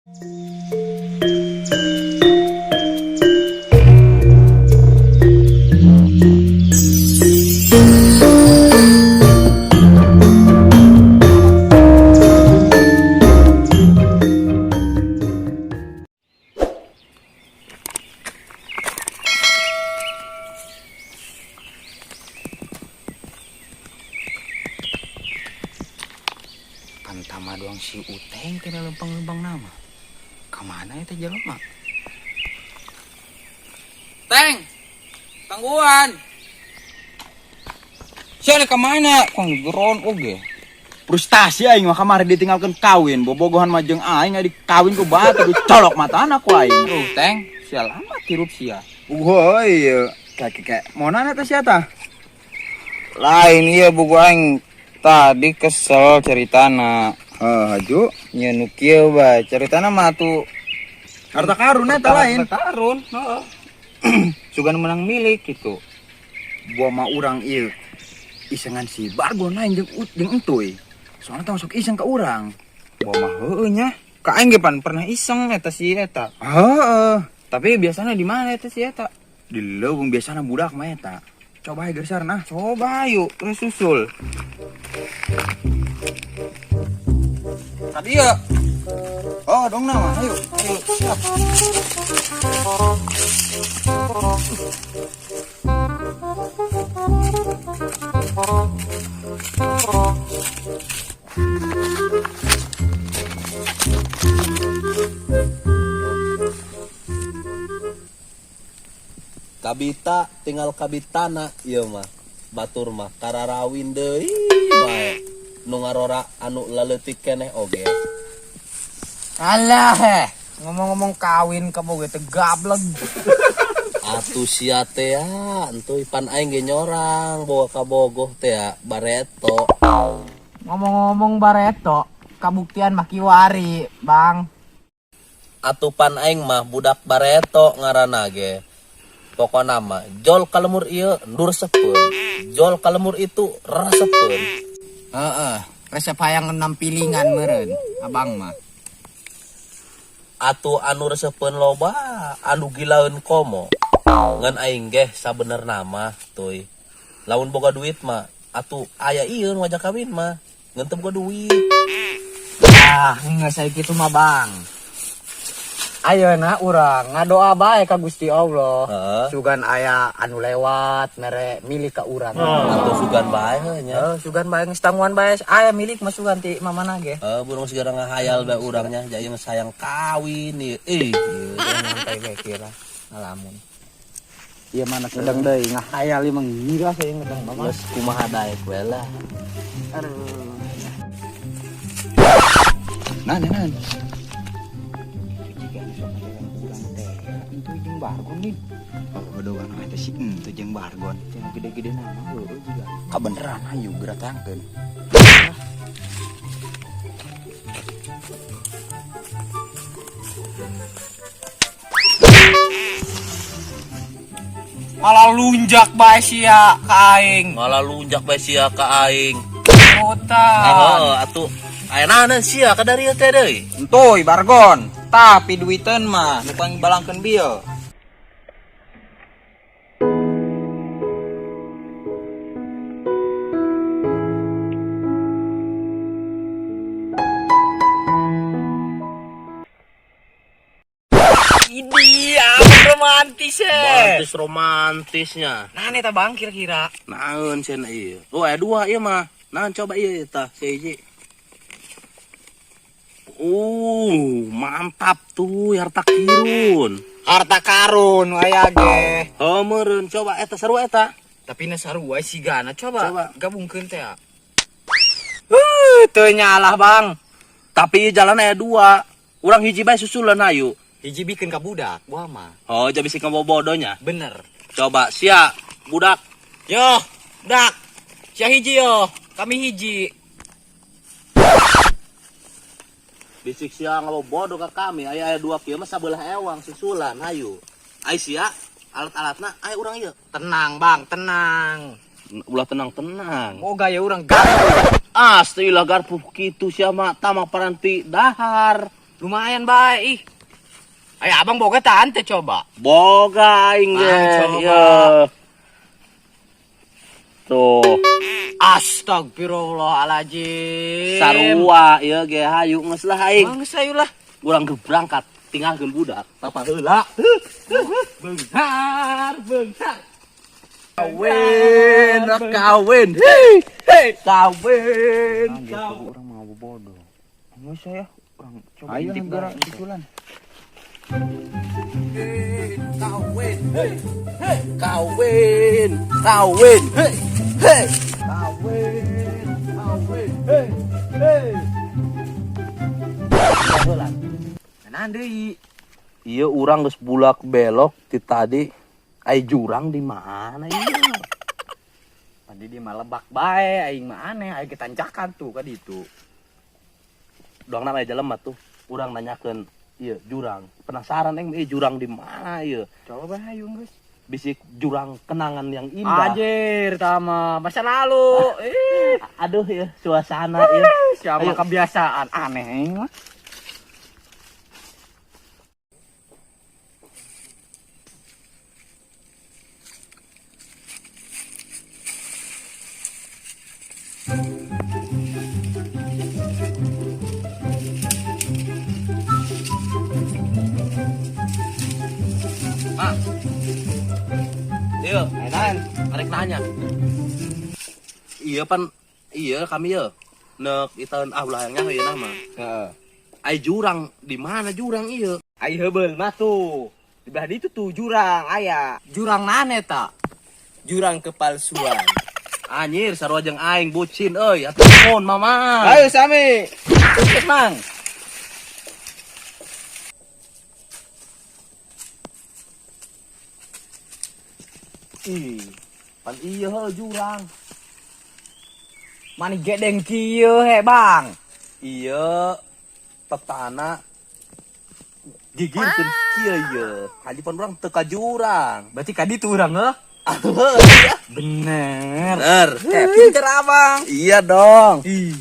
Pan tama doang si Uteng teh lempang-lempang nama. Kamana eta jelema? Teng. Tangguhan. Sia ka mana? Kong geron oge. Frustasi aing mah kamari ditinggalkeun kawin, bobogohan mah jeung aing adi kawin ku batur colok matana ku aing. Tuh, Teng, sia lama tirup sia. Oh iya, kayak kayak mau nanya teh sia tah? Lain iya buku aing tadi kesel ceritana. Heuh, haju. Nya nu kieu bae ceritana mah tuh Harta karun eta lain. Harta karun, heeh. Sugan menang milik gitu. Buah mah urang ieu isengan si Bargon lain jeung jeung entuy. Soalnya tong sok iseng ke urang. Buah mah heueuh nya. Ka aing ge pan pernah iseng eta si eta. Heeh. Tapi biasanya di mana eta si eta? Di leuweung biasana budak mah eta. Coba aja geser nah. Coba ayo, terus susul. Tadi ya. Oh, dong nama, ayo. Ayo, siap. Kabita tinggal kabitana ieu mah batur mah kararawin deui bae nu ngarora anu leutik keneh oge. Alah heh, ngomong-ngomong kawin kamu gitu gablek. Atuh sia teh ya, entuy pan aing ge nyorang bawa kabogoh teh ya, bareto. Ngomong-ngomong bareto, kabuktian mah kiwari, Bang. Atuh pan aing mah budak bareto ngaranna ge. Pokona mah jol ka lemur ieu nu resepeun, jol ka lemur itu resepeun. Heeh, resep hayang enam pilingan meureun, abang mah. Atuh anu resepeun loba, anu gilaeun komo. Ngan aing ge sabenerna mah tuy. Lamun boga duit mah atuh aya ieu nu ngajak kawin mah, ngan teu boga duit. Ah, geus aya kitu mah, Bang. Ayeuna urang ngadoa bae ka Gusti Allah. Heeh. Sugan aya anu lewat mere milik ka urang. Atuh sugan bae heuh nya. Heeh, sugan bae geus tanguan bae aya milik mah sugan ti mamana ge. Heeh, burung segera ngahayal bae urangnya jaya geus hayang kawin ieu. Ih, ieu nyantai bae kieu lah ngalamun. Ieu mah ngedeng deui ngahayal ieu mah ngira saya ngedeng mama. Geus kumaha daek we lah. Aduh. Nah, nah, nah. Jika anu sok ngajaran urang teh, itu jeung Bargon nih. Oh, doang eta si entu jeung Bargon. Teh gede-gede nama heueuh juga. Kabeneran hayu geura tangkeun. Malah lunjak bae sia ka aing. Malah lunjak bae sia ka aing. Utang. Heeh, atuh aya naon sia ka dari teh deui. Entuy Bargon, tapi duiteun mah nu paling balangkeun bieu. Ini apa romantis ya? Romantis romantisnya. Nah, eta Bang kira-kira. Naon cenah ieu? Oh, aya dua ieu mah. Naon coba ieu tah si hiji. Mantap tuh harta kirun. Harta karun aya ge. Heuh meureun coba eta sarua eta. Tapi na sarua sigana coba. Coba. Gabungkeun teh. Teu nyalah Bang. Tapi ieu jalan aya dua. Urang hiji bae susulan hayu. Hiji bikeun ka budak, buah mah. Oh, jadi bisi ngabobodonya. Bener. Coba sia budak. Yo, budak. Sia hiji yo, kami hiji. Bisik sia ngabobodo ka kami, aya aya dua kieu mah sabelah ewang susulan hayu. Ai sia alat-alatna aya urang ieu. Tenang, Bang, tenang. Ulah tenang-tenang. Moga ya urang garpu. Astilah garpu kitu sia mah tamang paranti dahar. Lumayan bae ih. Ayo abang boga tahan teh coba. Boga aing ge. Ah, coba. Ieu. Tuh, Astagfirullahaladzim. Sarua ieu ge hayu geus lah aing. Bang geus ayo lah. Urang ge berangkat tinggalkeun budak. Tapa heula. Benghar, benghar. Kawin, kawin. Hei, hei, kawin. Nah, gitu urang mau bodoh. Geus saya urang coba Ayo intip geura bae. susulan. Kawin, hei, hei, kawin, kawin, hei, hei, kawin, kawin, hei, hei. Heula. Nah, deui. Iya urang geus bulak belok ti tadi. Ai jurang di mana ieu? Tadi dia mah lebak bae, aing mah aneh, aing ketancakan tuh ka ditu. Doang nama jelema tuh. Urang nanyakeun ieu jurang. Penasaran aing ieu jurang di mana ieu? Coba hayu geus. Bisik jurang kenangan yang indah. Anjir, tama masa lalu. Ih, Aduh ya suasana ya. siapa Ayo. kebiasaan aneh aing mah. Ma. Iya, arek nanya. Iya pan iya kami ya. Nek iteun ah ulah yang nyaho ieu nama. Heeh. Ai jurang di mana jurang iya? Ai heubeul mah tuh. Di belah ditu tuh jurang aya. Jurang mana eta? Jurang kepalsuan. Anjir sarua jeung aing bucin euy. Atuh nuhun mama. Ayo sami. Sukses, Mang. Ih, pan iya heuh jurang. Mani gedeng kieu he, Bang. Iya petana gigirkeun kieu ieu. Haji pan urang teu ka jurang. Berarti ka ditu urang heuh. Atuh heuh. Iya. Bener. Bener. Pinter abang. Iya dong. Ih.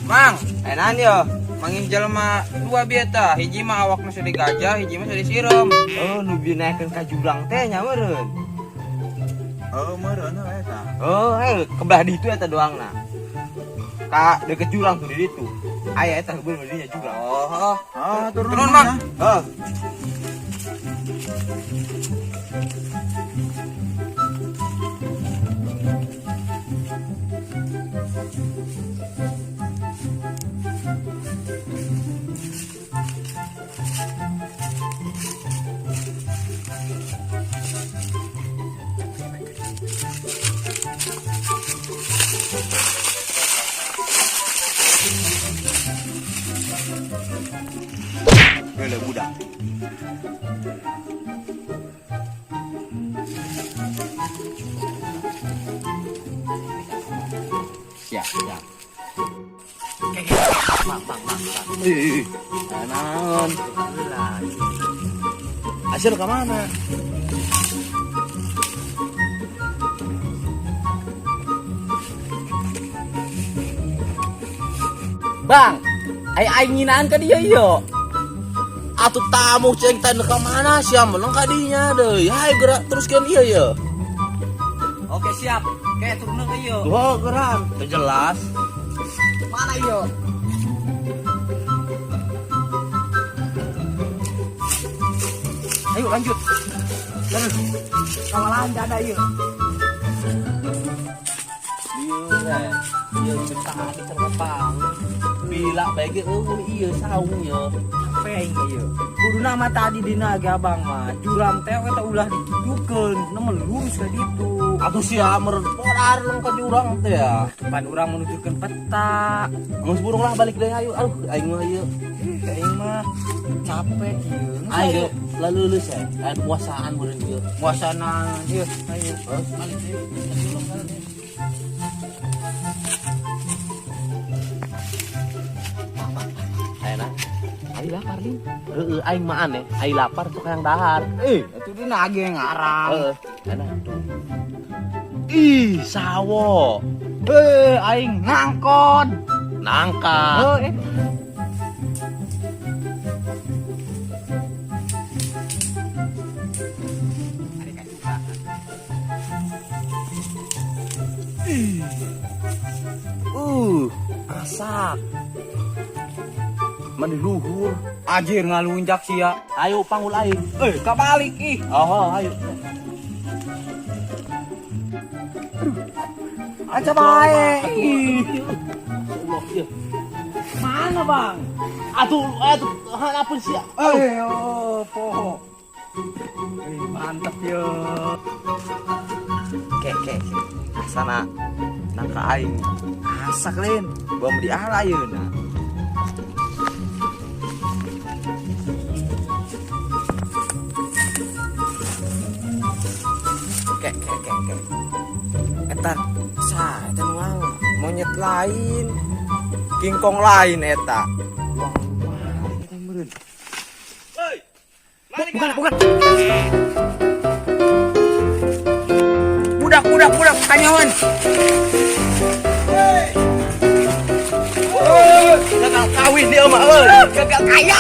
Mang, enak yo. Mangin jelema dua bieta, hiji mah awakna sudah gajah, hiji mah sudah sireum. Oh, nu bieu naekeun ka jurang teh nya meureun. Oh, meureun heuh eta. Oh, heuh, ke belah ditu eta doangna. Ka deket jurang tuh di ditu. Aya eta heubeul mah dinya jurang. Oh, Ah, turun, turun, Mang. Heuh. Heula budak. Siap, siap. Mang, mang, mang, mang. Ih, naon? Hasil ke mana? Bang, ai aing nginaan ka dieu ieu. Atuh tamu ceng teh ka mana sia melong ka dinya deui. Hayu gerak teruskeun ieu ye. Oke, siap. Kayak turun ke ieu. Tuh gerak, teu jelas. Mana ieu? Ayo lanjut. Terus. Kawalan ada ieu. Ieu teh. Ieu tadi cer Bila bae ge eueuh ieu saung ieu. Capek aing ieu. Kudu nama tadi dina ge abang mah. Jurang teh eta ulah dikitukeun, nu lurus ka ditu. Atuh sia meureun polar nang ka jurang teh ya. Pan urang menuturkeun peta. Geus burung lah balik deui ayo. Aduh aing mah ieu. Ih, aing mah capek kieu. Aing ge laleuleus ya. Aya puasaan meureun ieu. Puasana ieu, ayo. Terus balik deui. Ka jurang balik deui. Ayeuna. Aing lapar lin. Heeh, aing mah aneh, aing lapar tuh hayang dahar. Eh, itu dia nage ngarang. Heeh, enak tuh. Ih, sawo. Eh, aing nangkon. Nangka. Eh, eh. Asak. Mani luhur. Anjir ngalunjak sia. Ayo panggul aing. Eh, kabalik ih. Oh, ayo. Aja bae. Ih. Allah, iya. Mana, Bang? Atuh, atuh, apa sih? Eh, oh, poho. Eh, mantep yo. Ke ke. Asana nangka aing asak lain. Bom di ala ayeuna. Ke ke ke ke. Eta sa eta nuang monyet lain. Kingkong lain eta. Wah, eta meureun. Bukan, bukan. Budak, budak, budak, kanyawan. Gagal kawin dia mah, euy. Gagal kaya.